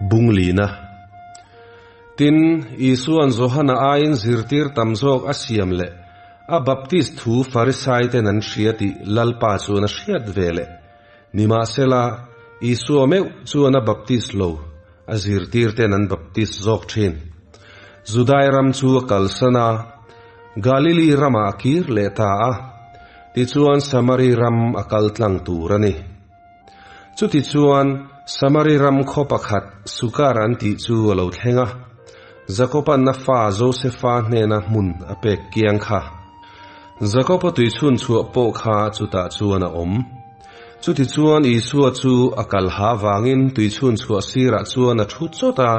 Bunglina. Tin, Isua'n Johana aiin zirtir tam zawk a siam leh a baptist thu Farisaiten an hria tih Lalpa chuan a hriat ve leh. Nimahsela, Isua meuh chuan a baptist lo, a zirtirten an baptist zawk thin. Judai ram chu a kalsan a, Galili ramah a kir leh ta a, tichuan Samari ram a kal tlang tur a ni. Chutichuan, Samari ram khaw pakhat Sukar an tih chu a lo thleng a, Jakoba'n a fa Josefa hnena hmun a pek kiang kha. Jakoba tuichhun chhuah pawh kha chutah chuan a awm. Chutichuan Isua chu a kal ha vangin tuichhun chhuah sirah chuan a thu chawt a,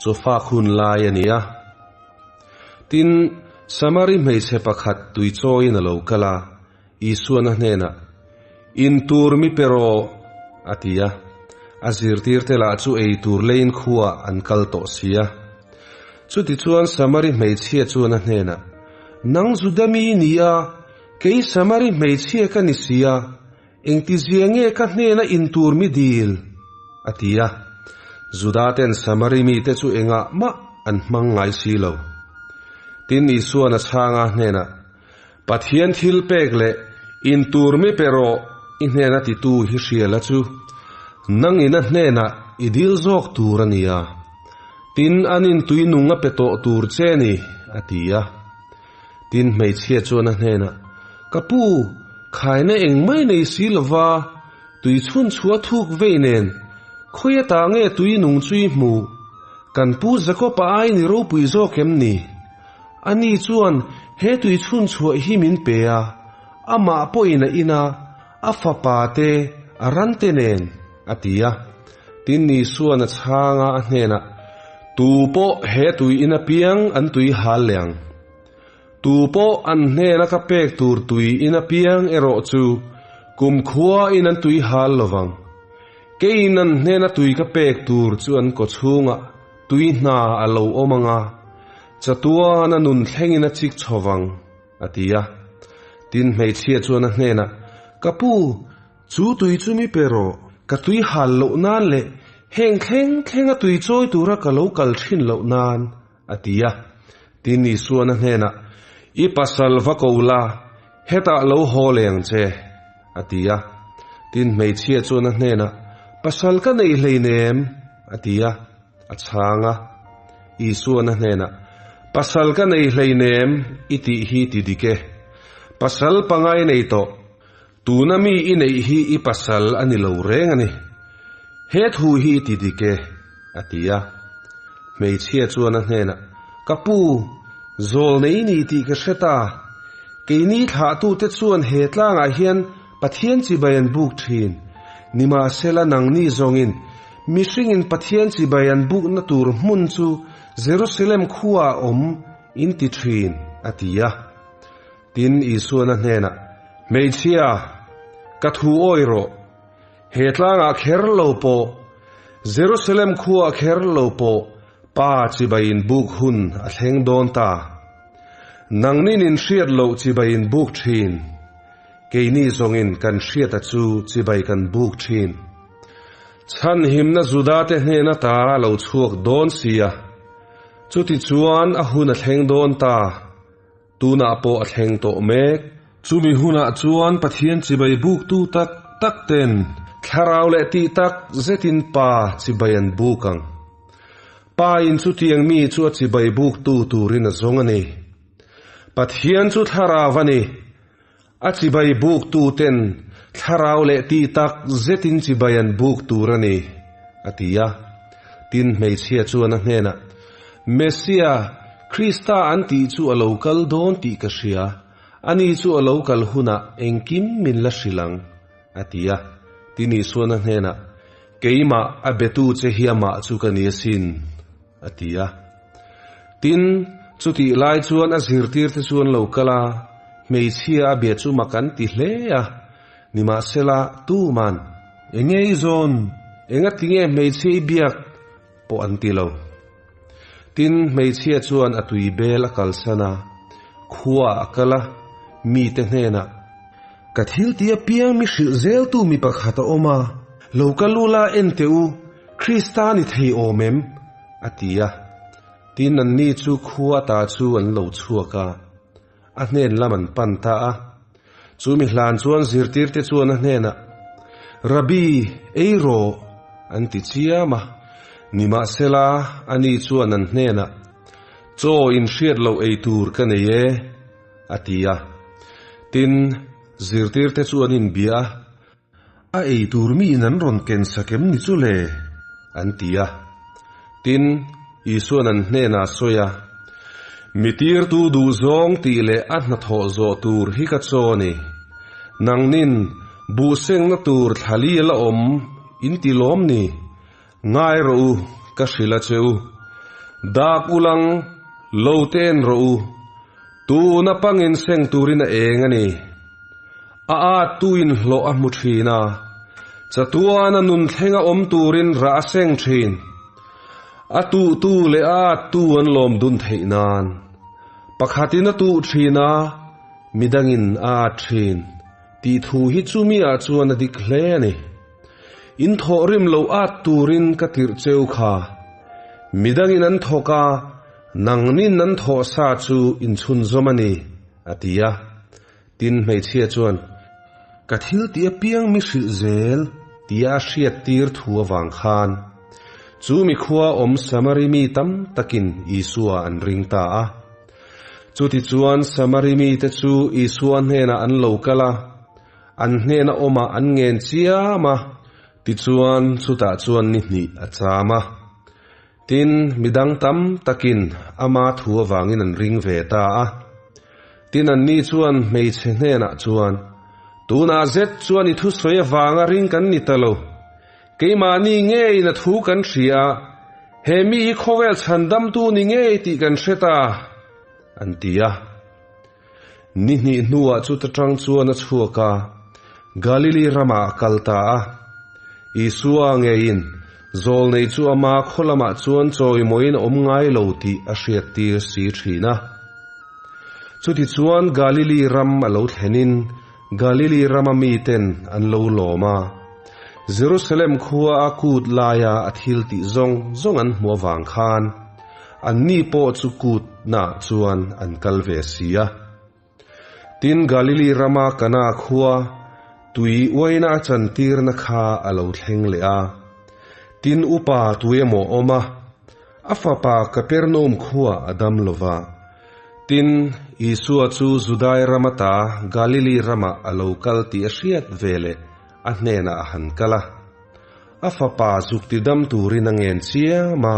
chawfak hun lai a ni a. Tin, Samari hmeichhe pakhat tuichawiin a lo kal a, Isuan a hnenah, In tur mi pe rawh, a ti a. A zirtirte lah chu ei tur leiin khuaah an kal tawh si a. Chutichuan Samari hmeichhia chuan a hnenah, Nang Juda mi i ni a, kei Samari hmeichhia ka ni si a, engtizia nge ka hnena in tur mi dil? a ti a. Judaten Samari mite chu engah mah an hmang ngai si lo. Tin, Isuan a chhanga hnenah, Pathian thil pek leh in tur mi pe rawh i hnena titu hi hria la chu nangin a hnenah i dil zawk tur a nia. Tin, an in tui nung a pe tawh tur che ni, a ti a. Tin, hmeichhia chuan a hnenah, Ka pu, khaina eng mai nei si lova tui chhun chhuah thuk vei nen, khawi ata nge tui nung chu i hmuh? Kan pu Jakob-a ai ni ropui zawk em ni? Ani chuan he tui chhun chhuah hi min pe a, amah pawhin a in a, a fapa te, a ran te nen, a ti a. Tin, Isua'n a chhang a, a hnenah, Tu pawh he tui in apiang an tui hal leh ang. Tu pawh an hnena ka pek tur tui in apiang erawh chu kumkhuain an tui hal lo vang. Keiin an hnena tui ka pek tur chu an kawchhungah tui hna a lo awm ang a, Chatuan a nun thlengin a chik chho vang, a ti a. Tin, hmeichhia chuan a hnenah, Ka pu, chu tui chu mi pe rawh, ka tui hal loh nan leh heng thleng thleng a tui chawi tura ka lo kal thin loh nan, a ti a. Tin, Isuan a hnenah, I pasal va ko la, hetah lo haw leh ang che, a ti a. Tin, hmeichhia chuan a hnenah, Pasal ka nei hleinem, a ti a. A chhang a, Isuan a hnenah, Pasal ka nei hleinem i tih hi ti dik e. Pasal pangai nei tawh, tuna mi i neih hi i pasal a ni lo reng a ni. He thu hi i ti dik e, a ti a. Hmeichhia chuan a hnenah, Ka pu, zawl nei ni tih ka hre ta. Keini thlahtute chuan he tlangah hian Pathian chibai an buk thin. Nimahsela nangni zawngin mihringin Pathian chibai an bukna tur hmun chu Jerusalem khuaah awm in ti thin, a ti a. Tin, Isuan a hnenah, Hmeichhia, ka thu awi rawh. He tlangah kher lo pawh, Jerusalem khuaah kher lo pawh Pa chibai in buk hun a thleng dawn ta. Nangnin in hriat loh chibai in buk thin. Keini zawngin kan hriata chu chibai kan buk thin. Chhanhimna Judate hnena ta a lo chhuak dawn sia. Chutichuan a hun a thleng dawn ta. Tunah pawh a thleng tawh mek. Chumi hunah chuan Pathian chibai buktu tak tak ten thlarau leh tih tak zetin Pa chibai an buk ang. Pa in chutiang mi chu a chibai buktu turin a zawng a ni. Pathian chu thlarau a ni. A chibai buktu ten thlarau leh tih tak zetin chibai an buk tur a ni, a ti a. Tin, hmeichhia chuan a hnenah, Messia, Krista an tih chu a lo kal dawn tih ka hria, ani chu a lo kal hunah engkim min la hrilh ang, a ti a. Tin, Isuan a hnenah, Keimah a betu che hi amah chu ka ni asin, a ti a. Tin, chutih lai chuan a zirtirte chu an lo kal a, hmeichhia a bia chu mak an ti hle a. Nimahsela, tuman, Enge i zawn? Engatinge hmeichhia i biak? pawh an ti lo. Tin, hmeichhia chuan a tui bel a kalsan a, khua a kal a, mite hnenah, Ka thil ti apiang mi hrilh zeltu mi pakhat a awm a, lo kal ula en teh u. Krista ni thei awm em? a ti a. Tin, anni chu khua ata chu an lo chhuak a, a hnen lam an pan ta a. Chu mi hlan chuan zirtirte chuan a hnenah, Rabbi, ei rawh, an ti chiam a. Nimahsela, ani chuan an hnenah, Chaw inhriat loh ei tur ka nei e, a ti a. Tin, zirtirte chu an inbia a. A ei tur miin an rawn ken sak em ni chu le? an ti a. Tin, Isua'n an hnenah a sawi a, Mi tirtu duhzawng tih leh a hnathawh zawh tur hi ka chaw a ni. Nangnin buhsengna tur thlali a la awm in ti lawm ni? Ngai rawh u, ka hrilh a che u. Dak ulang, lo te en rawh u. Tuna pangin seng turin a eng a ni. A at tuin hlawh a hmu thin a, chatuana nun thlenga awm turin rah a seng thin. A tuhtu leh a attu an lawm dun theih nan. Pakhatin a tuh thin a, midangin a at thin, tih thu hi chumi ah chuan a dik hle a ni. In thawhrim lo at turin ka tirh cheu kha. Midangin an thawk a, nangnin an thawh sa chu inchhunzawm a ni, a ti a. Tin, hmeichhia chuan, Ka thil tih apiang mi hrilh zel, tia a hriattir thu avang khan, chu mikhua awm Samari mi tam takin Isua an ring ta a. Chutichuan Samari mite chu Isua hnenah an lo kal a, an hnena awmah an ngen chiam a, tichuan chutah chuan ni hnih a cham a. Tin, midang tam takin ama thu avangin an ring ve ta a. Tin, anni chuan hmeichhe hnenah chuan, Tunah zet chuan i thusawi avanga ring kan ni ta lo. Keimahni ngeiin a thu kan hria a, he mi hi khawvel chhandamtu ni ngei tih kan hre ta, an ti a. Ni hnih hnuah chuta tang chuan a chhuak a, Galili ramah a kal ta a. Isua ngeiin zawlnei chu ama khaw lamah chuan chawimawiin a awm ngai lo tih a hriattir si thin a. Chutichuan Galili ram a lo thlenin Galili rama miten an lo lawm a. Jerusalem khua a kut laia a thil tih zawng zawng an hmuh avang khan Anni pawh chu kutnaah chuan an kal ve si a. Tin, Galili rama Kana khua tui uaina a chantirna kha a lo thleng leh a. Tin, upa tuemaw a awm a, a fapa Kapernaum khua a dam lo va. Tin, Isua chu Judai ram ata Galili ramah a lo kal tih a hriat veleh a hnenah a han kal a. A fapa zuk ti dam turin a ngen chiam a,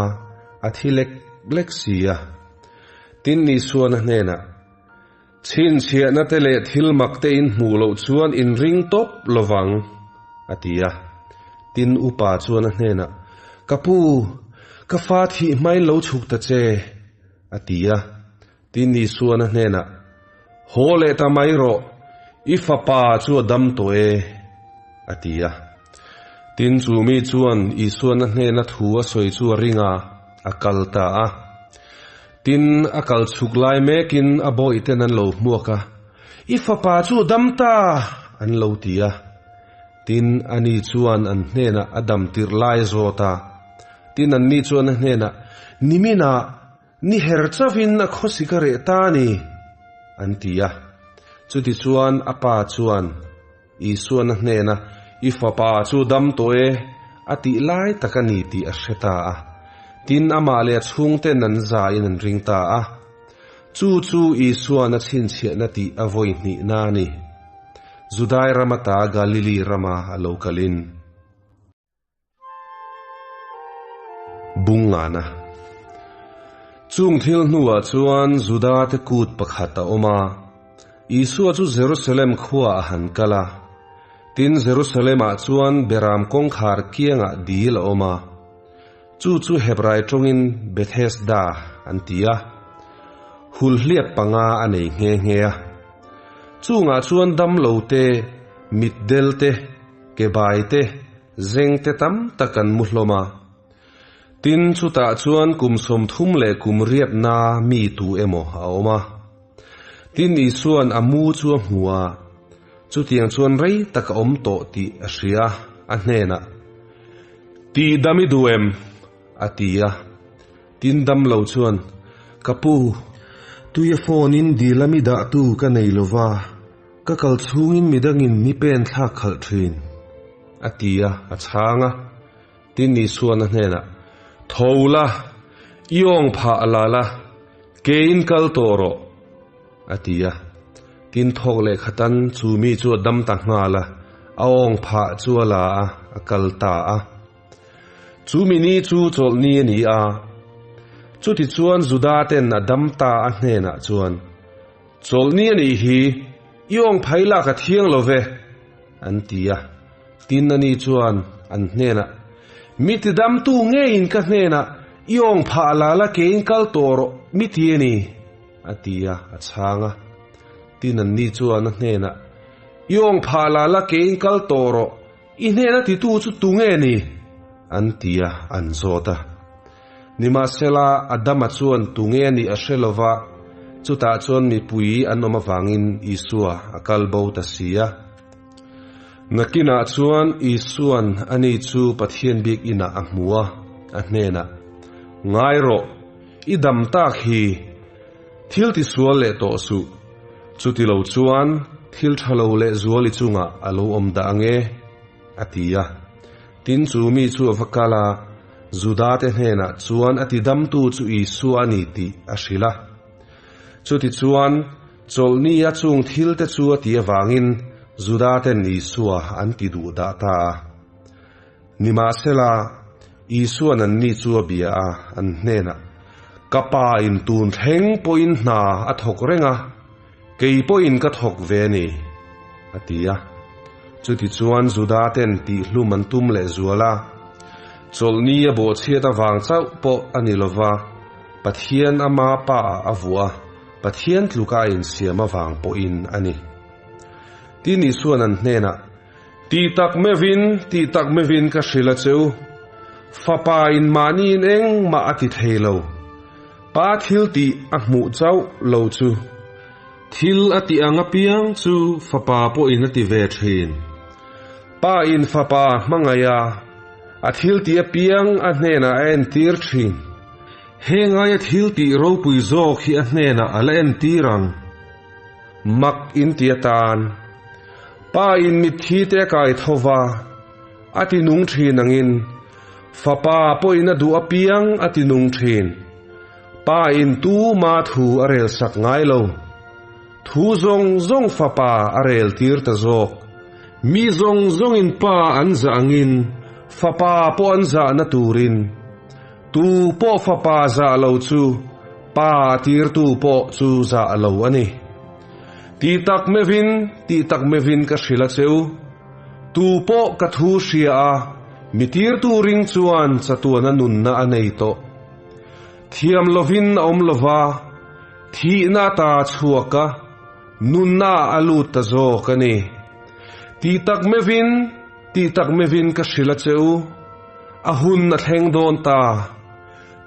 a thi lek lek si a. Tin ni chuan a hnenah, Chhinchhiahna te leh thil mak te in hmuh loh chuan in ring tawp lovang, a ti a. Tin upa chuan a hnenah, Ka pu, ka fa thih hmain lo chhuk ta che, a ti a. Tin ni chuan a hnenah, Haw leh ta mai rawh, i fapa chu a dam tawh e, a ti a. Tin chu mi chuan Isuan a hnena thu a sawi chu a ring a, a kal ta a. Tin, a kal chhuk lai mekin a bawihten an lo hmuak a, I fapa chu a dam ta, an lo ti a. Tin, ani chuan an hnenah a dam tirh lai a zawt a. Tin, anni chuan a hnenah, Niminah, Ni her chauhin a khawsik a reh ta a ni, an ti a. Chutichuan a pa chuan Isuan a hnena, I fapa chu dam tawh e, a tih lai tak a ni tih a hre ta a. Tin, amah leh a chhungten an zaiin an ring ta a. Chu chu Isuan a chhinchhiahna tih a vawi hnihna a ni. Judai ram ata Galili rama a lo kalin. Bungana Chung thil hnuah chuan Juda te kut pakhat a awm a, Isua chu Jerusalem khuaah a han kal a. Tin, Jerusalem-ah chuan Beram kawngkhar kiangah dil a awm a, chu chu Hebrai tawngin Bethesda an ti a, hulhliap panga a nei nghe nghe a. Chungah chuan damlo te, mitdel te, Ke bai te, zeng te tam tak an mu hlawm a. Tin, chutah chuan kum 30 leh kum riatna mi tu emaw a awm a. Tin, Isua'n a mu chu a hmu a, chutiang chuan rei tak a awm tawh tih a hria a, a hnenah, Tih dam i duh em? a ti a. Tin damlo chuan, Ka pu, tuia phone in dil a mi dahtu ka nei lo va, ka kal chhungin midangin mi pen thlak khalh thin, a ti a, a chhang a. Tin Isuan a hnenah, Tho la, i awng phah a la la, keiin kal tawh rawh, a ti a. Tin thawk leh khatan chu mi chu a dam ta nghal a, a awng phah chu a la a, a kal ta a. Chu mi ni chu chawlhni a ni a. Chutichuan Juda ten a dam ta a hnenah chuan, Chawlhni a nih hi, i awng phai lak a thiang lo ve, an ti a. Tin ani chuan an hnenah, Mi tidamtu ngeiin ka hnenah i awng phah la la keiin kal tawh rawh, mi ti a ni, a ti a, a chhang a. Tin anni chuan a hnenah, I awng phah la la keiin kal tawh rawh, I hnena titu chu tu nge ni? an ti a, an zawt a. Nimahsela, Adama chuan tu nge nih a hre lo va, chutah chuan mipui an awm avangin Isua a kal bo ta si a. Nakinah chuan Isua'n ani chu Pathian bik inah a hmu a, a hnenah, Ngai rawh, i dam tak hi thil tisual leh tawh suh, chuti lo chuan thil tha lo leh zual i chungah a lo awm dah ang e, a ti a. Tin, chu mi chu a va kal a, Judate hnenah chuan a tidamtu chu Isua a ni tih a hrilh a. Chutichuan, chawlhni a chung thilte chu a ti avangin Judaten Isua an ti duh dah ta a. Nimahsela, Isua'n anni chu a bia a, an hnenah, Ka Pa in tun thleng pawhin hna a thawk reng a, kei pawhin ka thawk ve a ni, a ti a. Chutichuan Judaten tihhlum an tum lehzual a, chawlhni a bawhchhiat avang chauh pawh a ni lo va, Pathian ama pa ah a vuah a, Pathian tluka a insiam avang pawhin a ni. Tin Isua'n an hnenah, Ti tak meuhin, ti tak meuhin ka hrilh a che u, Fapa in mahniin engmah a ti thei lo, Pa thil tih a hmuh chauh lo chu. Thil a tih ang apiang chu Fapa pawhin a ti ve thin. Pa in Fapa hmangaih a, a thil tih apiang a hnenah a entir thin. He ngaia thil tih ropui zawk hi a hnenah a la entir ang. Mak in ti atan. Pa in mitthi te a kai tho va, a ti nung thin angin, Fapa pawhin a duh apiang a ti nung thin. Pa in tuma thu a rel sak ngai lo. Thu zawng zawng Fapa a rel tir ta zawk. Mi zawng zawngin Pa an zah angin, Fapa pawh an zahna turin. Tu pawh fapa zah lo chu pa tirtu pawh chu zah lo a ni. Ti tak meuhin, ti tak meuhin ka hrilh a che u. Tu pawh ka thu hria a, mi tirtu ring chuan chatuana nunna a nei tawh. Thiam lovin a awm lova, thihna ta chhuak a, nunna a lut ta zawk a ni. Ti tak meuhin, ti tak meuhin ka hrilh a che u. A hun a thleng dawn ta.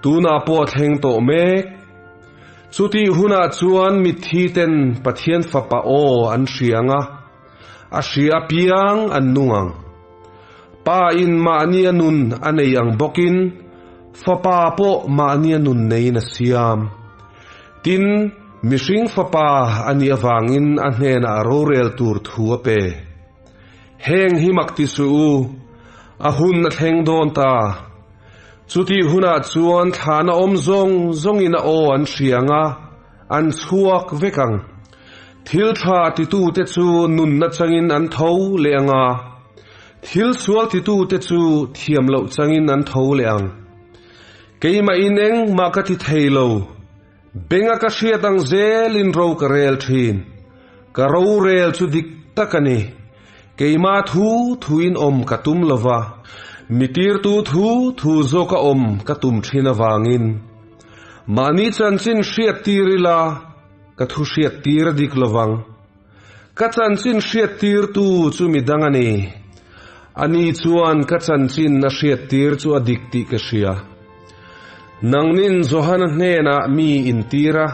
Tunah pawh a thleng tawh mek. Chutih hunah chuan mitthi ten Pathian Fapa aw an hria ang a, a hria apiang an nung ang. Pa in mahni a nun a nei ang bawkin Fapa pawh mahni a nun neiin a siam. Tin, mihring Fapa a nih avangin a hnenah rorel tur thu a pe. Heng hi mak ti suh u, a hun a thleng dawn ta. Chutih hunah chuan thlahna awm zawng zawngin a aw an hria ang a, an chhuak vek ang. Thil tha titute chu nunna changin an tho leh ang a, thil sual titute chu thiam loh changin an tho leh ang. Keimah in engmah ka ti thei lo. Benga ka hriat ang zelin ro ka rel thin. Ka rorel chu dik tak a ni. Keimah thu thuin awm ka tum lo va, mi tirtu thu thu zawka awm ka tum thin avangin. Mahni chanchin hriat tir ila, ka thu hriat tir a dik lo vang. Ka chanchin hriat tirtu chu mi dang a ni. Ani chuan ka chanchin a hriat tir chu a dik tih ka hria. Nangnin Johana hnenah mi intir a,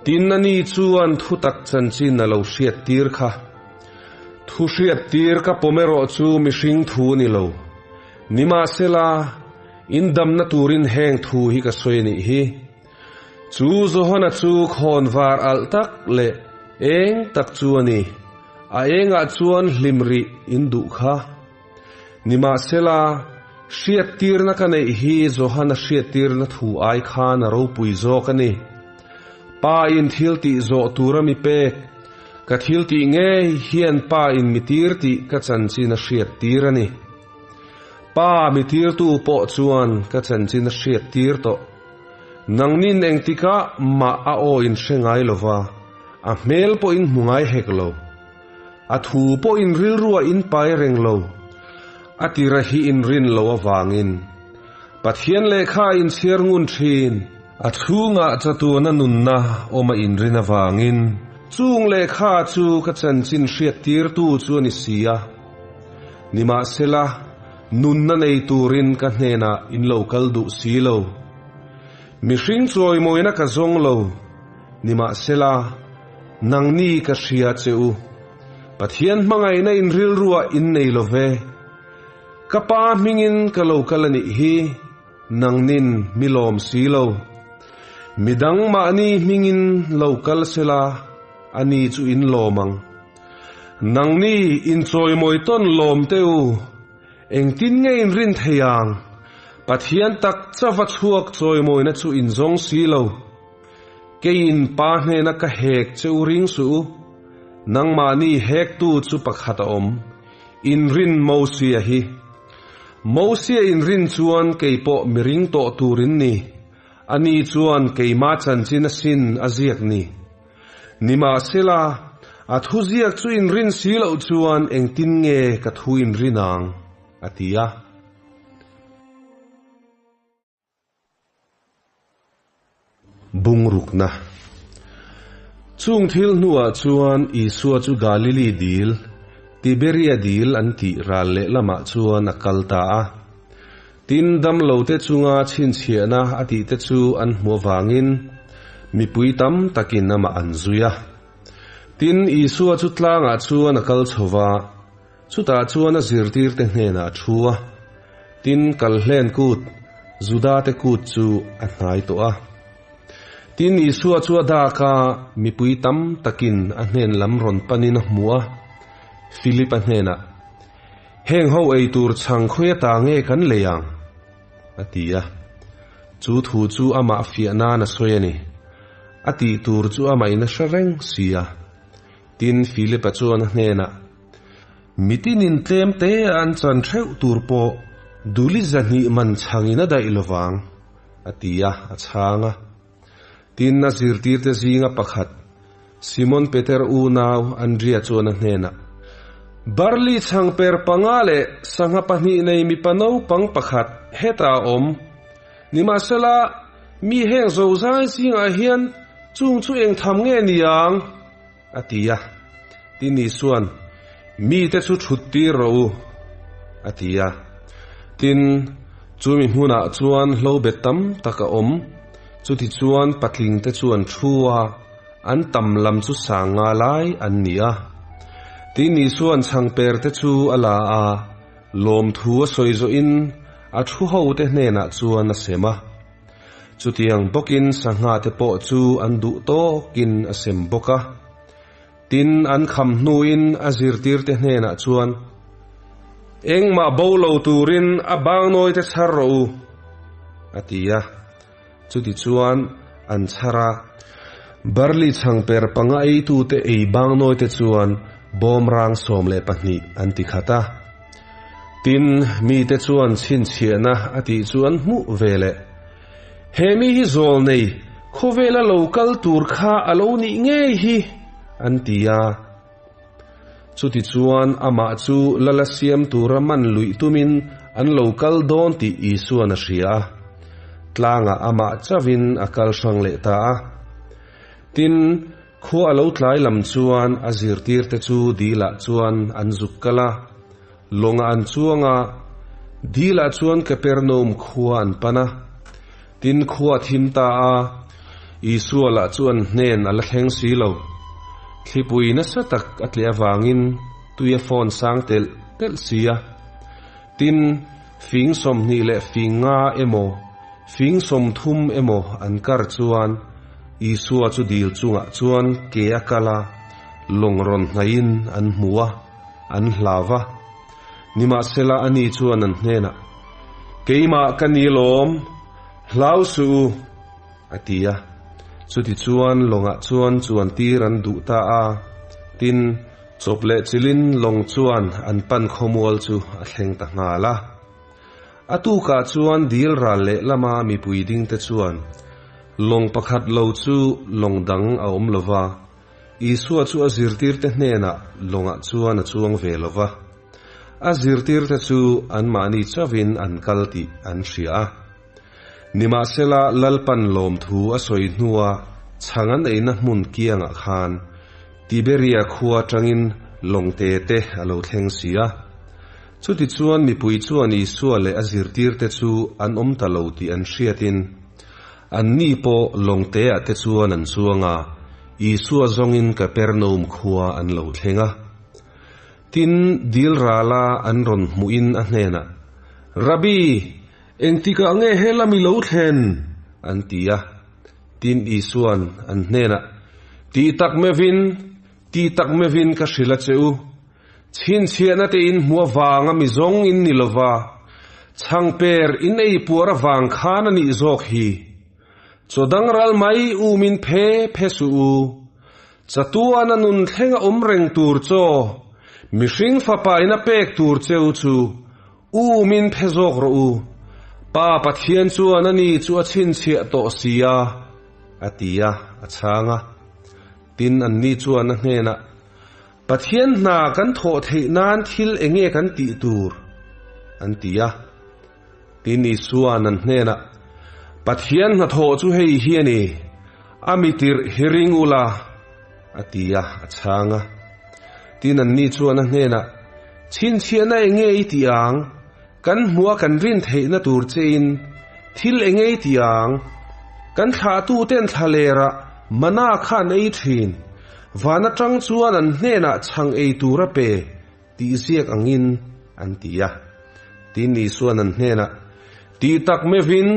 tin ani chuan thutak chanchin a lo hriat tir kha. Thu hriat tir ka pawm erawh chu mihring thu a ni lo. Nimahsela, in damna turin heng thu hi ka sawi a nih hi. Chu Johana chu khawnvar alh tak leh eng tak chu a ni. A engah chuan hlim rih in duh kha. Nimahsela, hriattirna ka neih hi Johana hriattirna thu ai khan a ropui zawk a ni. Pa in thil tih zawh tura mi pek, ka thil tih ngei hian Pa in mi tir tih ka chanchin a hriattir a ni. Pa mi tirtu pawh chuan ka chanchin a hriattir tawh. Nangnin engtikah mah a aw in hre ngai lova, a hmel pawh in hmu ngai hek lo. A thu pawh in rilruah in pai reng lo. A tira hi in rin lo avangin Pathian lehkha a inchhiar ngun thin. A chhungah chatuana nunna awm a inrin avangin chung lehkha chu ka chanchin hriattirtu chu a ni si a. Nimahsela, nunna nei turin ka hnenah in lo kal duh si lo. Mihring chawimawina ka zawng lo. Nimahsela, nangni ka hria che u. Pathian hmangaihna in rilruah in nei lo ve. Ka pa hmingin ka lo kal a nih hi, nangnin mi lawm si lo. Midang mahni hmingin lo kal sela, ani chu in lawm ang. Nangni inchawimawi tawn lawm teh u. Engtin nge in rin thei ang? Pathian tak chauva chhuak chawimawina chu in zawng si lo. Keiin Pa hnena ka hek che u ring suh u. Nangmahni hektu chu pakhat a awm, in rin Mosia hi. Mosia in rin chuan kei pawh mi ring tawh tur in ni. Ani chuan keima chanchin asin a ziak ni. Nimahsela, a thuziak chu in rin si loh chuan engtin nge ka thu in rin ang? a ti a. Bungrukna. Chung thil hnuah chuan Isua chu Galili dil, Tiberia dil an tih ral lehlamah chuan a kal ta a. Tin, damlote chunga chhinchhiahna a tihte chu an hmu avangin mipui tam takin amah an zui a. Tin, Isua chu tlangah chuan a kal chho va, chutah chuan a zirtirte hnenah a thu a. Tin, Kalhlen kut, Judate kut chu a hnai tawh a. Tin, Isua chu a dak a, mipui tam takin a hnen lam rawn panin a hmu a. Philip-a hnenah, Heng ho ei tur chhang khawi ata nge kan lei ang? a ti a. Chu thu chu amah fiah nan a sawi a ni. A tih tur chu amahin a hre reng si a. Tin, Philip-a chuan a hnenah, Mitinin tlem te an chan theuh tur pawh duli zahnih man chhangin a daih lovang, a ti a, a chhang a. Tin, a zirtirte zinga pakhat, Simon Peter unau Andria chuan a hnenah, Barley chhangper panga leh sangha pahnih nei mipa naupang pakhat hetah a awm. Nimahsela, mi heng zozai zingah hian chung chu eng tham nge ni ang? a ti a. Tin Isua'n, Mite chu thut tir rawh u, a ti a. Tin, chumi hmunah chuan hlobet tam tak a awm. Chutichuan patlingte chu an thu a, an tam lam chu sang nga lai an ni a. Tin Isua'n chhangperte chu a la a, lawmthu a sawi zawhin a thu hote hnenah chuan a sem a. Chutiang bawkin sangha te pawh chu an duh tawkin a sem bawk a. Tin, an kham hnuin a zirtirte hnenah chuan, Engmah bo lo turin a bangnawi te chhar rawh u, a ti a. Chutichuan an chhar a, barley chhangper panga eitute ei bangnawi te chuan bawmrang 12 an ti khat a. Tin, mite chuan chhinchhiahna a tih chu an hmuh ve leh. He mi hi zawl nei, khawvela lo kal tur kha a lo nih ngei hi, an ti a. Chutichuan amah chu lala siam tura man luih tumin an lo kal dawn tih Isua'n a hria a. Tlangah amah chauhin a kal hrang leh ta a. Tin, Khua a lo tlai lam chuan a zirtirte chu dilah chuan an zuk kal a, lawngah an chuang a, dilah chuan Kapernaum khua an pan a. Tin, khua a thim ta a, Isua lah chu an hnen a la thleng si lo. Thlipui nasa tak a tleh avangin tui a fawn sang telh telh si a. Tin, Fing 20 leh fing nga emaw, fing 30 emaw an kar chuan Isua chu dil chungah chuan ke a kal a, lawng rawn hnaihin an hmu a, an hlau va. Nimahsela ani chuan an hnenah, Keimah ka ni lawm, hlau suh u, a ti a. Chutichuan lawngah chuan chuan tir an duh ta a, tin, chawp leh chilin lawng chuan an pan khawmual chu a thleng ta nghal a. A tukah chuan dil ral leh lama mipui dingte chuan lawng pakhat lo chu lawng dang a awm lo va, Isua chu a zirtirte hnenah lawngah chuan a chuang ve lo va. A zirtirte chu anmahni chauhin an kal tih an hria a. Nimahsela Lalpan lawmthu a sawi hnua chhang an eina hmun kiangah khan Tiberia khua atangin lawngte te a lo thleng si a. Chutichuan mipui chuan Isua leh a zirtirte chu an awm ta lo tih an hriatin anni pawh lawngteah te chuan an chuang a, Isua zawngin Kapernaum khua an lo thleng a. Tin, dil rala an rawn hmuhin a hnenah, Rabbi! Engtikah nge he lam i lo thlen? an ti a. Tin, Isua'n an hnenah, Ti tak mevin, ti tak mevin ka hrilh a che u. Chhinchhiahna te in hmu avanga mi zawng in ni lova, chhangper in ei puar avang khan a nih zawk hi. Chaw dang ral mai um in phe phe suh u. Chatuana nun thleng a awm reng tur chaw, mihring fapa in a pek tur cheu chu U min phe zawk rawh u, Pa Pathian chuan ani chu a chhinchhiah tawh si a, a ti a, a chhang a. Tin, anni chuan a hnenah, Pathian hna kan thawh theih nan thil enge kan tih tur? an ti a. Tin, Isua'n an hnenah, Pathian hnathawh chu hei hi a ni, a mitirh hi ring ula, a ti a, a chhang a. Tin, anni chuan a hnenah, Chhinchhiahna eng nge i tih ang? Kan hmuha kan rin theihna tur chein thil eng nge i tih ang? Kan thlahtuten thlalerah mana kha an ei thin, van atang chuan an hnenah chhang ei tur a pe tih ziak angin an ti a. Tin, Isua'n an hnenah, Tih tak mevin,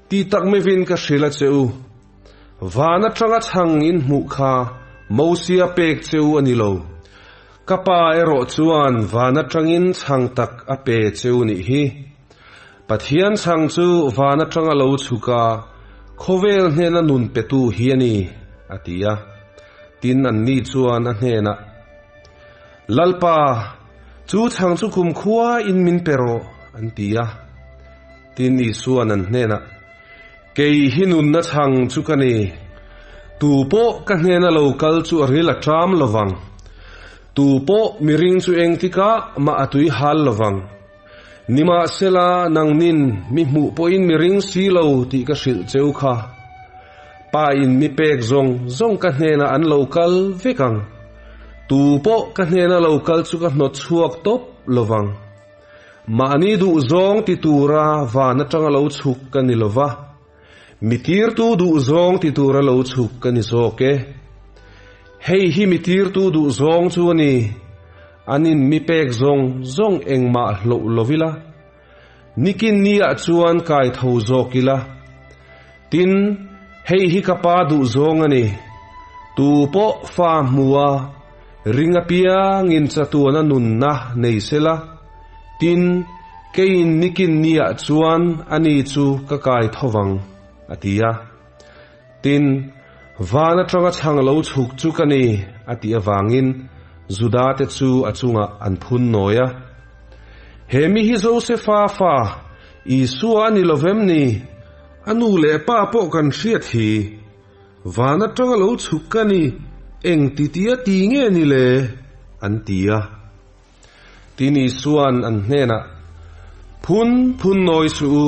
tih tak mevin ka hrilh a che u. Van atanga chhang in hmuh kha Mosia pek che u a ni lo. Ka pa erawh chuan van atangin chhang tak a pe che u nih hi. Pathian chhang chu van atanga lo chhuk a, khawvel hnena nun petu hi a ni, a ti a. Tin, anni chuan a hnenah, Lalpa, chu chhang chu kumkhua in min pe rawh, an ti a. Tin, Isua'n an hnenah, Kei hi nunna chhang chu ka ni. Tu pawh ka hnena lo kal chu a ril a ṭam lo vang. Tu pawh miring chu engtikah mah a tui hal lo vang. Nimahsela, nangnin mi hmuh pawhin miring si lo tih ka hrilh cheu kha. Pa in mi pek zawng zawng ka hnenah an lo kal vek ang. Tu pawh ka hnena lo kal chu ka hnawt chhuak tawp lo vang. Mahni duhzawng ti tura van atanga lo chhuk ka ni lo va, mi tirtu duhzawng ti tura lo chhuk ka ni zawk e. Hei hi mi tirtu duhzawng chu a ni, an in mi pek zawng zawng engmah hloh lo ila, nikin niah chuan kai tho zawk ila. Tin, hei hi ka pa duhzawng a ni, tu pawh fa hmua ring apiangin chatuana nunna nei sela, tin, keiin nikin niah chuan ani chu ka kai tho vang, a ti a. Tin, van atanga chhang lo chhuk chu ka ni, a tih avangin Judate chu a chungah an phun nawi a. He mi hi Josefa fa Isua a ni lo vem ni? A nu leh pa pawh kan hriat hi. Van atanga lo chhuk ka ni, eng ti tia ti nge ni le? an ti a. Tin Isua'n an hnenah, Phun phun nawi suh u,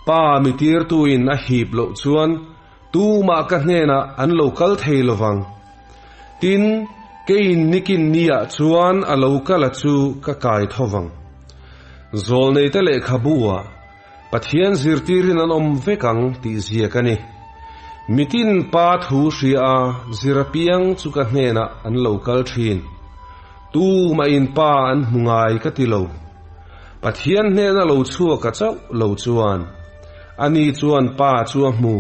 Pa mi tirtuin a hip loh chuan tumah ka hnenah an lo kal thei lo vang. Tin, keiin nikin niah chuan a lo kal a chu ka kai tho vang. Zawlneite lehkhabu ah Pathian zirtirin an awm vek ang tih ziak a ni. Mitin pa thu hria a zir apiang chu ka hnenah an lo kal thin. Tumah in pa an hmu ngai ka ti lo. Pathian hnena lo chhuaka chauh lo chuan. Ani chuan Pa chu a hmu.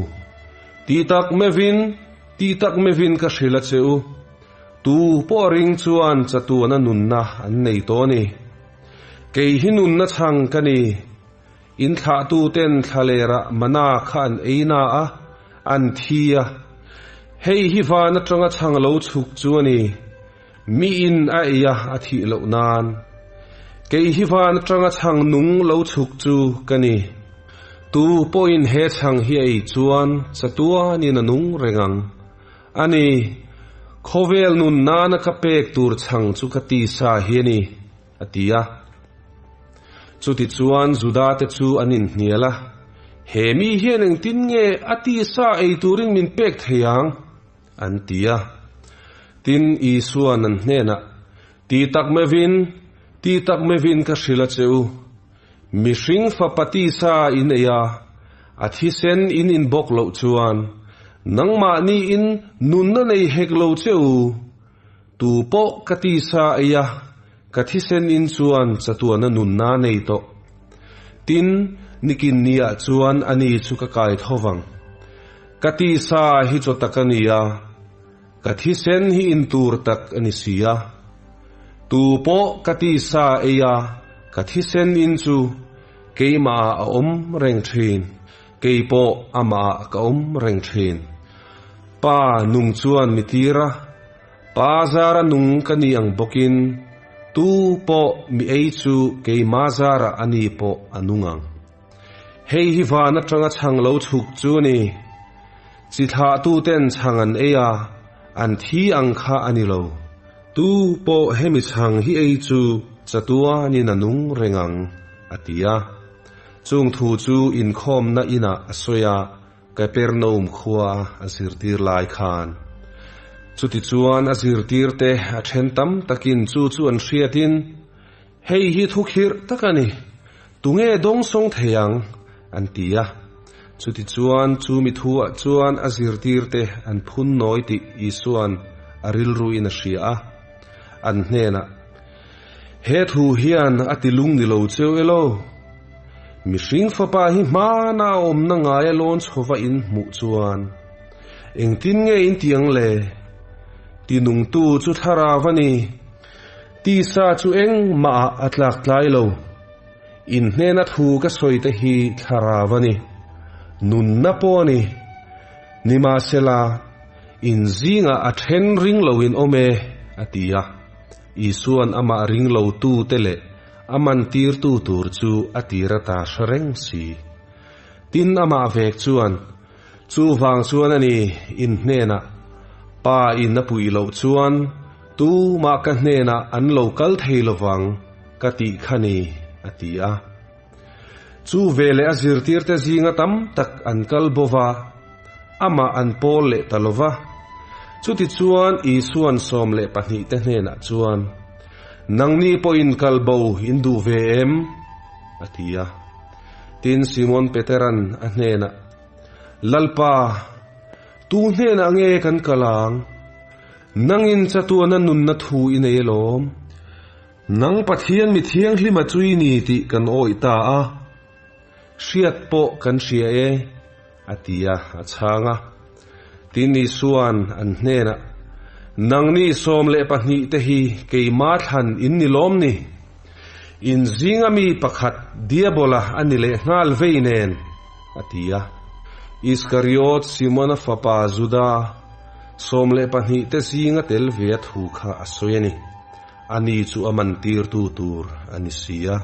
Ti tak meuhin, ti tak meuhin ka hrilh a che u. Tu pawh ring chuan chatuana nunna an nei tawh a ni. Kei hi nunna chhang ka ni. In thlahtuten thlalerah mana kha an ei na a, an thi a. Hei hi van atanga chhang lo chhuk chu a ni. Mi in a ei a, a thih loh nan. Kei hi van atanga chhang nung lo chhuk chu ka ni. Tu pawhin he chhang hi a ei chuan chatuanin a nung reng ang. A ni, khawvel nun nana ka pek tur chhang chu ka tisa hi a ni, a ti a. Chutichuan Judate chu an inhnial a, He mi hian engtin nge a tisa ei turin min pek thei ang? an ti a. Tin, Isua'n an hnenah, Ti tak meuhin, ti tak meuhin ka hrilh a che u, Mihring fapa tisa in ei a, a thisen in in bawk loh chuan nangmahni in nunna nei hek lo che u. Tu pawh ka tisa ei a, ka thisen in chuan chatuana nunna nei tawh. Tin, nikin niah chuan ani chu ka kai tho vang. Ka tisa hi chaw tak a ni a, ka thisen hi in tur tak a ni si a. Tu pawh ka tisa ei a, ka thisen in chu keimah ah a awm reng thin, kei pawh amah ah ka awm reng thin. Pa nung chuan mi tir a, Pa zara nung ka ni ang bawkin tu pawh mi ei chu keima zarah a ni pawh a nung ang. Hei hi van atanga chhang lo chhuk chu a ni. Chi thlahtuten chhang an ei a, an thi ang kha a ni lo. Tu pawh hemi chhang hi ei chu chatuanin a nung reng ang, a ti a. Chung thu chu inkhawmna inah a sawi a, Kapernaum khua a zirtir lai khan. Chutichuan a zirtirte a then tam takin chu chu an hriatin, Hei hi thu khirh tak a ni, tunge dawngsawng thei ang? an ti a. Chutichuan chu mi thuah chuan a zirtirte an phun nawi tih Isua'n a rilruin a hria a, an hnenah, He thu hian a ti lung ni lo cheu elo? Mihring fapa hi hmana a awmna ngaia lawn chhova in hmuh chuan engtin nge in ti ang le? Tinungtu chu thlarau a ni. Tisa chu engmah ah a tlak tlai lo. In hnena thu ka sawi te hi thlarau a ni. Nunna pawh a ni. Nimahsela, in zingah a then ring lo in awm e, a ti a. Isua'n amah ring lo tu te leh a man tir tu tur chu a tir ata hre reng si. Tin, amah vek chuan, Chuvang chuan a ni, in hnenah Pa in a puih loh chuan tumah ka hnenah an lo kal thei lovang ka tih kha ni, a ti a. Chu veleh a zirtirte zinga tam tak an kal bo va, amah an pawl leh ta lo va. Chutichuan Isua'n 12 te hnenah chuan, Nangni pawhin kal bo in duh ve em? a ti a. Tin, Simon Petera'n a hnenah, Lalpa, tu hnenah nge kan kal ang? Nangin chatuana nunna thu i nei alawm. Nang Pathian mi thianghlima chu i ni tih kan awih ta a, hriat pawh kan hria e, a ti a, a chhang a. Tin, Isua'n an hnenah, Nangni 12 te hi keima thlan in ni lawm ni? In zinga mi pakhat Diabola a ni leh nghal vei nen, a ti a. Iskariot Simona fapa Juda, 12 te zinga tel ve a thu kha a sawi a ni. Ani chu a man tirtu tur a ni si a.